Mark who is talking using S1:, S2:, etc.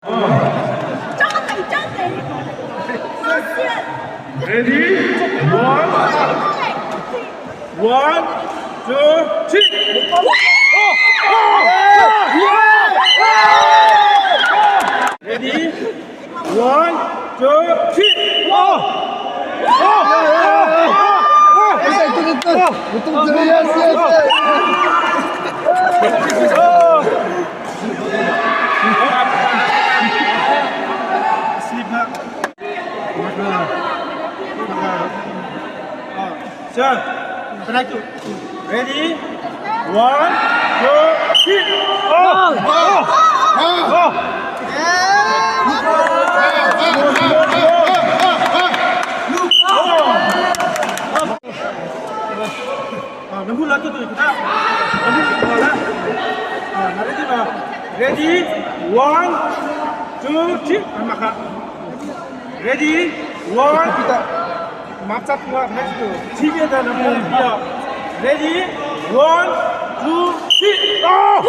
S1: 张嘴，张嘴，发现。
S2: Ready? One, one, two, three. Ready? One, two, three. Oh!
S3: Betul betul yes yes.
S2: Sleep na. Sir, Ready? One, two, three. Oh! Oh! Oh! Ready? One, two, three. Ready? One. Ready? One, two, three. Oh!